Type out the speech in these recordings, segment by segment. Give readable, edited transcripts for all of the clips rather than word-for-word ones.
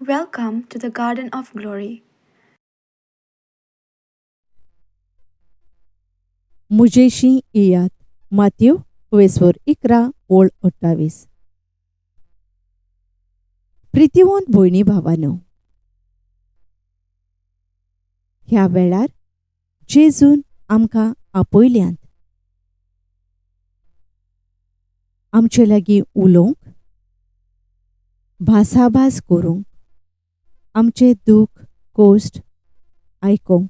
Welcome to the Garden of Glory. मुजेशी येयात. मातयो वेसोर 11 ओळ 28. प्रितिवंत भयणी भावानो, ह्या वेळार जेजून आमकां आपयल्यांत आमचे लागीं उलोवंक, भासाभास करूंक, आमचे दूख कोश्ट आयकूंक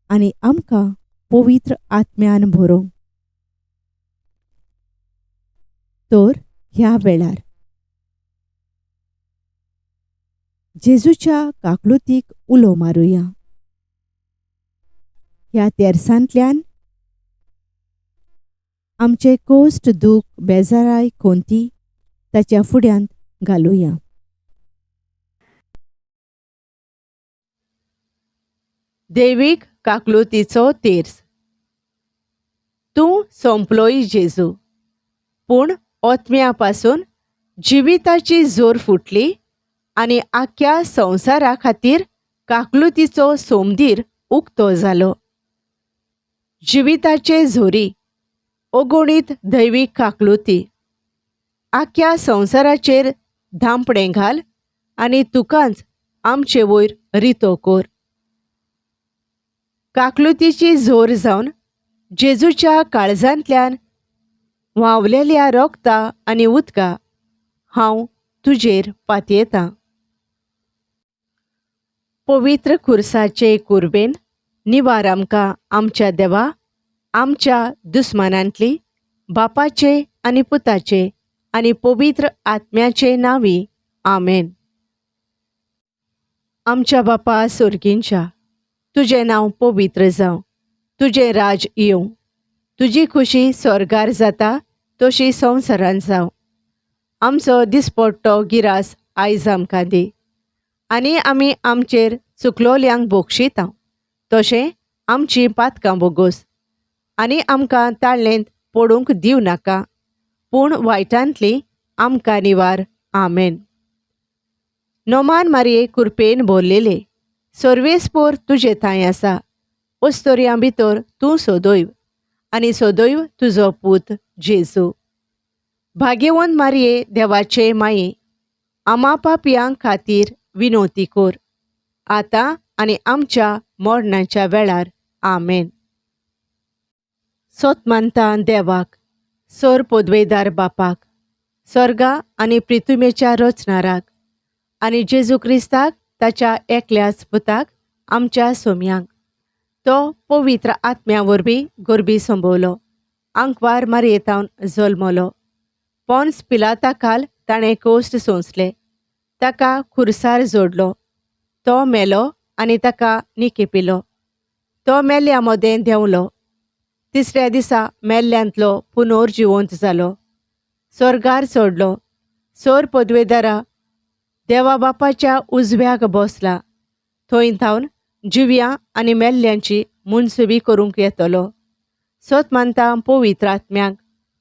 आनी आमकां पवित्र आत्म्यान भरोवंक. तर ह्या वेळार जेजूच्या काकळुतीक उलो मारुया. ह्या तेरसांतल्यान आमचे कोश्ट, दूख, बेजाराय, कोंती ताच्या फुड्यांत घालुया. देवीक काकलुतीचो तेर्स. तूं सोंपलोय जेजू, पूण ओत्म्या पासून जिविताची जोर फुटली आनी आख्या संवसारा खातीर काकलुतीचो सोमदीर उक्तो जालो. जिविताचे झोरी अगणीत दैवीक काकलुती आख्या संवसाराचेर धांपणें घाल आनी तुकाच आमचे वयर रितो कोर. काकलुतीची जोर जावन जेजूच्या काळजांतल्यान व्हांवलेल्या रोगता आनी उदका हांव तुजेर पातयेतां. पवित्र खुर्साचे कुर्बेन निवार आमकां आमच्या देवा, आमच्या दुस्मानांतली, बापाचे आनी पुताचे आनी पवित्र आत्म्याचे नांवी, आमेन. आमच्या बापा सोर्गींच्या, तुजें नांव पवित्र जावं, तुजें राज येवं, तुजी खुशी स्वर्गार जाता तशी संवसारान जावं. आमचो दिसपट्टो गिरास आयज आमकां दी आनी आमी आमचेर चुकलोल्यांक बोगशिता तशें आमचीं पातकां बोगोस आनी आमकां ताळ्ळेंत पडूंक दिवं नाका, पूण वायटांतली आमकां निवार, आमेन. नोमान मारये कुरपेन भरलेले सर्वेस्पोर तुजे थांय आसा, अस्तोरयां भितर तूं सदैव आनी सदैव तुजो पूत जेजू. भाग्यवंत मारये देवाचे माये, आमा पापयां खातीर विनोती कोर, आतां आनी आमच्या मरणाच्या वेळार, आमेन. सोत मानता देवाक, सोर पदवेदार बापाक, स्वर्गा आनी प्रितुमेच्या रचणाराक आनी जेजू क्रिस्ताक ताच्या एकल्याच पुताक आमच्या सोम्यांक, तो पवित्र आत्म्या वरवीं गोरबी संभवलो, आंकवार मारयेतावन जल्मलो, पोन्स पिलाता खाल ताणें कोश्ट सोंसले, ताका खुर्सार जोडलो, तो मेलो आनी ताका निकेपिलो, तो मेल्या मदें देंवलो, तिसऱ्या दिसा मेल्ल्यांतलो पुनर्जिवंत जालो, स्वर्गार चडलो, सोर पदवेदारा देवा बापाच्या उजव्याक बसला, थंय थावन जिव्या आनी मेल्ल्यांची मुनसुबी करूंक येतलो. सोत मानता पवित्र आत्म्याक,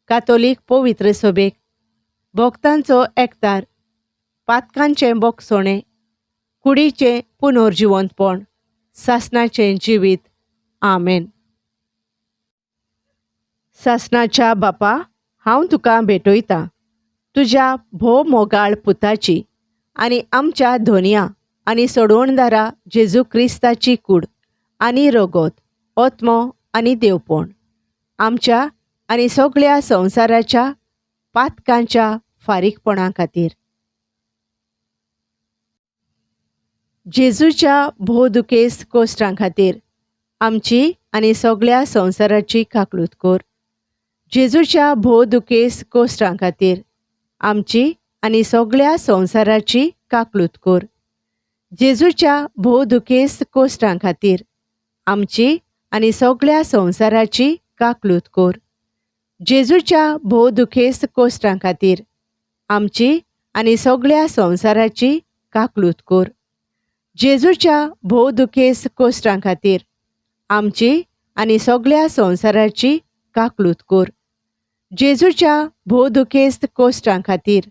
कातोलीक पवित्र सभेक, भक्तांचो एकतार, पातकांचें बोगसोणें, कुडीचें पुनर्जिवंतपण, सासणाचें जिवीत, आमेन. सासणाच्या बापा, हांव तुका भेटयतां तुज्या भोव मोगाळ पुताची आनी आमच्या धोनया आनी सोडवणदारा जेजू क्रिस्ताची कूड आनी रगत, आत्मो आनी देवपण, आमच्या आनी सगळ्या संवसाराच्या पातकांच्या फारीकपणा खातीर. जेजूच्या भोव दुखेस्त कोश्टां खातीर आमची आनी सगळ्या संवसाराची काकळूत कोर. जेजूच्या भोव दुखेस्त कोश्टां खातीर आमची आनी सगळ्या संवसाराची काकळूत कोर. जेजूच्या भोव दुखेस्त कोश्टां खातीर आमची आनी सगळ्या संवसाराची काकळूत कोर. जेजूच्या भोव दुखेस्त कोश्टां खातीर आमची आनी सगळ्या संवसाराची काकळूत कोर. जेजूच्या भोव दुखेस्त कोश्टां खातीर आमची आनी सगळ्या संवसाराची काकळूत कोर. जेजूच्या भोव दुखेस्त कोश्टां खातीर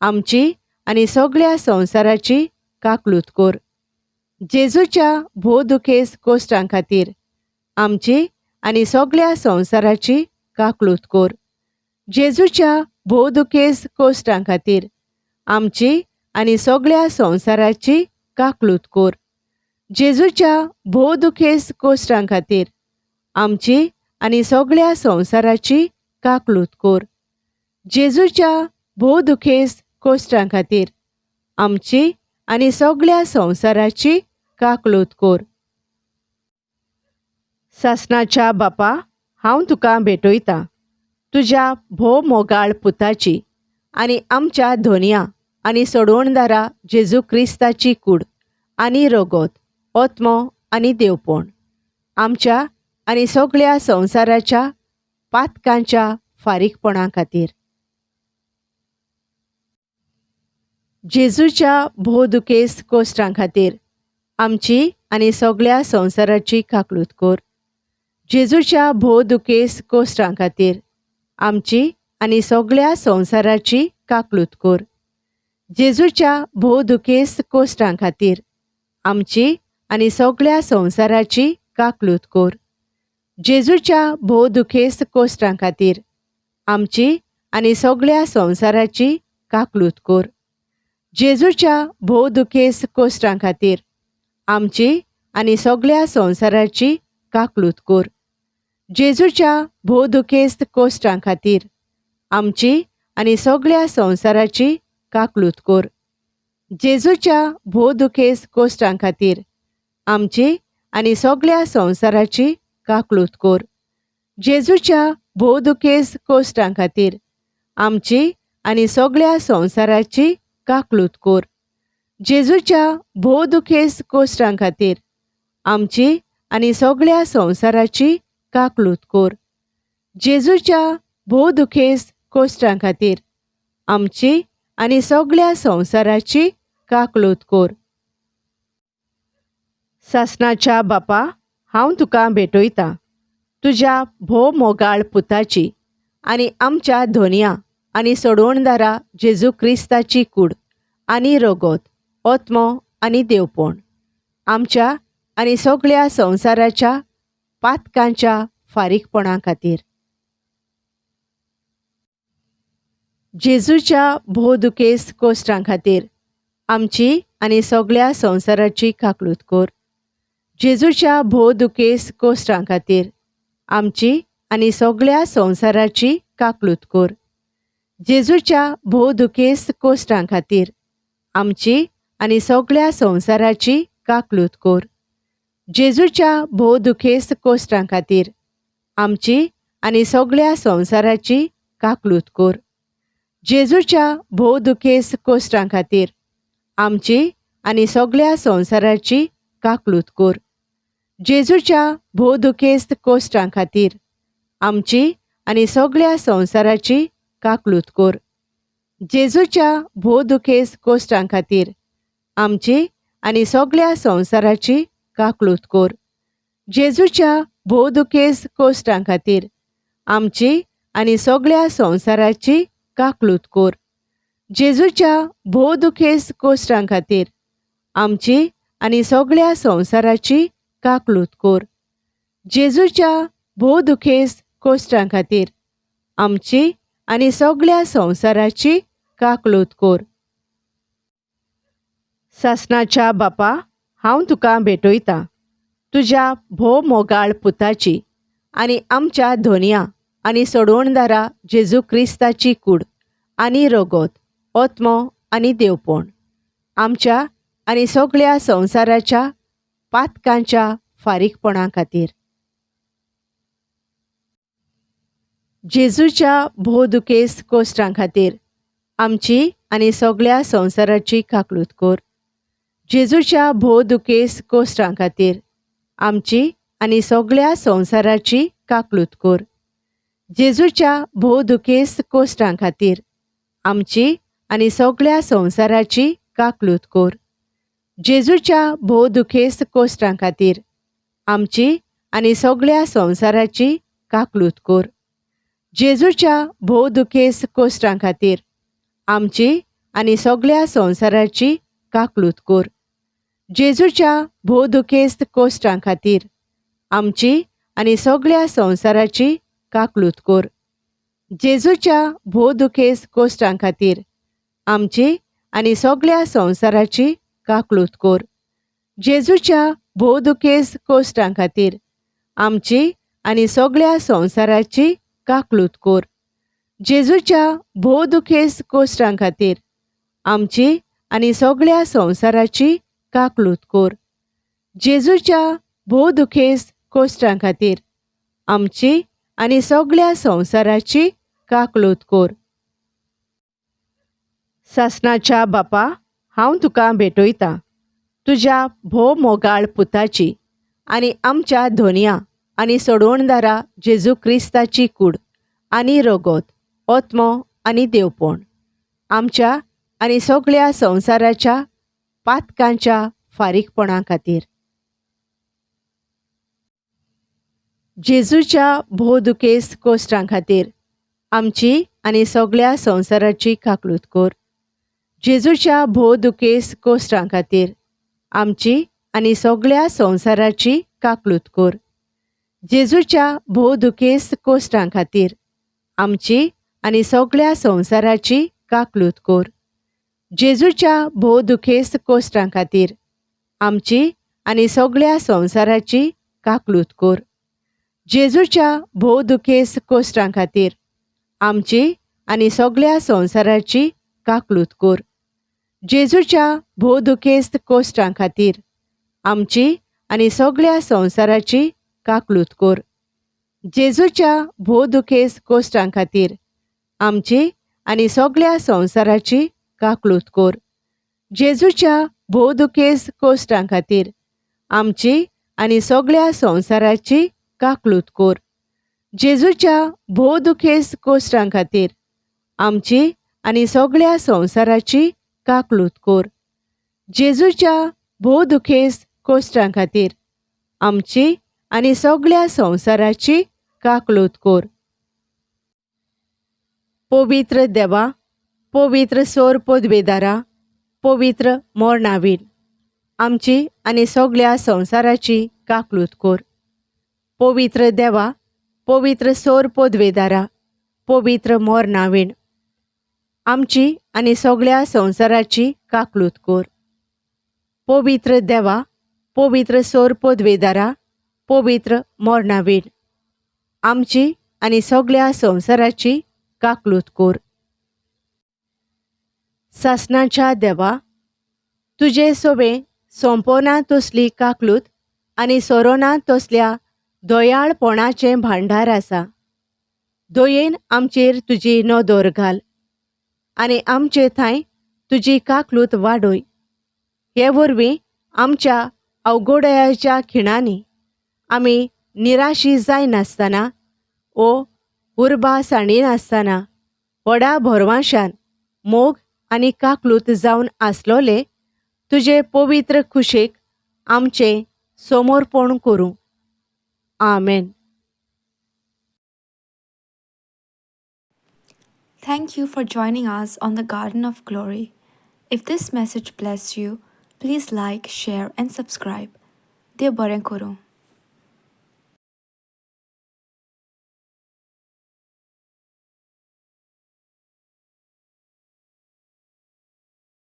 आमची आनी सगळ्या संवसाराची काकलूत कोर. जेजूच्या भोव दुखेस्त कोश्टां खातीर आमची आनी सगळ्या संवसाराची काकलूत कोर. जेजूच्या भोव दुखेस्त कोश्टां खातीर आमची आनी सगळ्या संवसाराची काकलूत कोर. जेजूच्या भोव दुखेस्त कोश्टां खातीर आमची आनी सगळ्या संवसाराची काकलूत कोर. जेजूच्या भोव दुखेस्त कोश्टां खातीर आमची आनी सगळ्या संवसाराची काकलूत कोर. सासणाच्या बापा, हांव तुका भेटयतां तुज्या भोव मोगाळ पुताची आनी आमच्या धोनया आनी सोडवणदारा जेजू क्रिस्ताची कूड आनी रगत, आत्मो आनी देवपण आमच्या आनी सगळ्या संवसाराच्या पातकांच्या फारीकपणा खातीर. जेजूच्या भोव दुखेस्त कोश्टां खातीर आमची आनी सगळ्या संवसाराची काकलूत कोर. जेजूच्या भोव दुखेस्त कोश्टां खातीर आमची आनी सगळ्या संवसाराची काकलूत कोर. जेजूच्या भोव दुखेस्त कोश्टां खातीर आमची आनी सगळ्या संवसाराची काकलूत कोर. जेजूच्या भोव दुखेस्त कोश्टां खातीर आमची आनी सगळ्या संवसाराची काकलूत कोर. जेजूच्या भोव दुखेस्त कोश्टां खातीर आमची आनी सगळ्या संवसाराची काकलूत कोर. जेजूच्या भोव दुखेस्त कोश्टां खातीर आमची आनी सगळ्या संवसाराची काकलूत कोर. जेजूच्या भोव दुखेस्त कोश्टां खातीर आमची आनी सगळ्या संवसाराची काकलूत कोर. जेजूच्या भोव दुखेस्त कोश्टां खातीर आमची आनी सगळ्या संवसाराची काकलूत कोर. जेजूच्या भोव दुखेस्त कोश्टां खातीर आमची आनी सगळ्या संवसाराची काकलूत कोर. जेजूच्या भोव दुखेस्त कोश्टां खातीर आमची आनी सगळ्या संवसाराची काकलूत कोर. सासणाच्या बापा, हांव तुका भेटयतां तुज्या भोव मोगाळ पुताची आनी आमच्या धोनया आनी सोडवणदारा जेजू क्रिस्ताची कूड आनी रगत, आत्मो आनी देवपण आमच्या आनी सगळ्या संवसाराच्या पातकांच्या फारीकपणा खातीर. जेजूच्या भोव दुखेस्त कोश्टां खातीर आमची आनी सगळ्या संवसाराची काकलूत कोर. जेजूच्या भोव दुखेस्त कोश्टां खातीर आमची आनी सगळ्या संवसाराची काकलूत कोर. जेजूच्या भोव दुखेस्त कोश्टां खातीर आमची आनी सगळ्या संवसाराची काकलूत कोर. जेजूच्या भोव दुखेस्त कोश्टां खातीर आमची आनी सगळ्या संवसाराची काकलूत कोर. जेजूच्या भोव दुखेस्त कोश्टां खातीर आमची आनी सगळ्या संवसाराची काकलूत कोर. जेजूच्या भोव दुखेस्त कोश्टां खातीर आमची आनी सगळ्या संवसाराची काकलूत कोर. जेजूच्या भोव दुखेस्त कोश्टां खातीर आमची आनी सगळ्या संवसाराची काकलूत कोर. जेजूच्या भोव दुखेस्त कोश्टां खातीर आमची आनी सगळ्या संवसाराची काकलूत कोर. जेजूच्या भोव दुखेस्त कोश्टां खातीर आमची आनी सगळ्या संवसाराची काकलूत कोर. जेजूच्या भोव दुखेस्त कोश्टां खातीर आमची आनी सगळ्या संवसाराची काकलूत कोर. सासणाच्या बापा, हांव तुका भेटयतां तुज्या भोव मोगाळ पुताची आनी आमच्या धोनया आनी सोडवणदारा जेजू क्रिस्ताची कूड आनी रगत, आत्मो आनी देवपण आमच्या आनी सगळ्या संवसाराच्या पातकांच्या फारीकपणा खातीर. जेजूच्या भोव दुखेस्त कोश्टां खातीर आमची आनी सगळ्या संवसाराची काकलूत कोर. जेजूच्या भोव दुखेस्त कोश्टां खातीर आमची आनी सगळ्या संवसाराची काकलूत कोर. जेजूच्या भोव दुखेस्त कोश्टां खातीर आमची आनी सगळ्या संवसाराची काकलूत कोर. जेजूच्या भोव दुखेस्त कोश्टां खातीर आमची आनी सगळ्या संवसाराची काकलूत कोर. जेजूच्या भोव दुखेस्त कोश्टां खातीर आमची आनी सगळ्या संवसाराची काकलूत कोर. जेजूच्या भोव दुखेस्त कोश्टां खातीर आमची आनी सगळ्या संवसाराची काकलूत कोर. जेजूच्या भोव दुखेस्त कोश्टां खातीर आमची आनी सगळ्या संवसाराची काकलूत कोर. जेजूच्या भोव दुखेस्त कोश्टां खातीर आमची आनी सगळ्या संवसाराची काकलूत कोर. जेजूच्या भोव दुखेस्त कोश्टां खातीर आमची आनी सगळ्या संवसाराची काकलूत कोर. जेजूच्या भोव दुखेस्त कोश्टां खातीर आमची आनी सगळ्या संवसाराची काकलूत कोर. सासणाच्या बापा, हांव तुका भेटयतां तुज्या भोव मोगाळ पुताची आनी आमच्या धोनया आनी सोडवणदारा जेजू क्रिस्ताची कूड आनी रगत, आत्मो आनी देवपण आमच्या आनी सगळ्या संवसाराच्या पातकांच्या फारीकपणा खातीर. जेजूच्या भोव दुखेस्त कोश्टां खातीर आमची आनी सगळ्या संवसाराची काकलूत कोर. जेजूच्या भोव दुखेस्त कोश्टां खातीर आमची आनी सगळ्या संवसाराची काकलूत कोर. जेजूच्या भोव दुखेस्त कोश्टां खातीर आमची आनी सगळ्या संवसाराची काकलूत कोर. जेजूच्या भोव दुखेस्त कोश्टां खातीर आमची आनी सगळ्या संवसाराची काकलूत कोर. जेजूच्या भोव दुखेस्त कोश्टां खातीर आमची आनी सगळ्या संवसाराची काकलूत कोर. जेजूच्या भोव दुखेस्त कोश्टां खातीर आमची आनी सगळ्या संवसाराची काकलूत कोर. जेजूच्या भोव दुखेस्त कोश्टां खातीर आमची आनी सगळ्या संवसाराची काकलूत कोर. जेजूच्या भोव दुखेस्त कोश्टां खातीर आमची आनी सगळ्या संवसाराची काकलूत कोर. जेजूच्या भोव दुखेस्त कोश्टां खातीर आमची आनी सगळ्या संवसाराची काकलूत कोर. जेजूच्या भोव दुखेस्त कोश्टां खातीर आमची आनी सगळ्या संवसाराची काकलूत कोर. पवित्र देवा, पवित्र सोर पदवेदारा, पवित्र मोरणावीर आमची आनी सगळ्या संवसाराची काकलूत कोर. पवित्र देवा, पवित्र सोर पदवेदारा, पवित्र मोरणावीण आमची आनी सगळ्या संवसाराची काकलूत कोर. पवित्र देवा, पवित्र सोर पदवेदारा, पवित्र मोरणावीण आमची आनी सगळ्या संवसाराची काकलूत कोर. सासणाच्या देवा, तुजे सोबे सोंपोना तसली काकलूत आनी सोरोना तसल्या दयाळपणाचें भांडार आसा. दयेन आमचेर तुजी नदर घाल आनी आमचे थंय तुजी काकलूत वाडय. हे वरवीं आमच्या अवघडयाच्या खिणांनी आमी निराशी जायनासतना ओ उर्बा सांडिनासतना व्हडा भरवांशान मोग आनी काकलूत जावन आसलोले तुजे पवित्र खुशेक आमचें समर्पण करूं. आमेन. Thank you for joining us on the Garden of Glory. If this message blessed you, please like, share, and subscribe. Dev बरें करूं.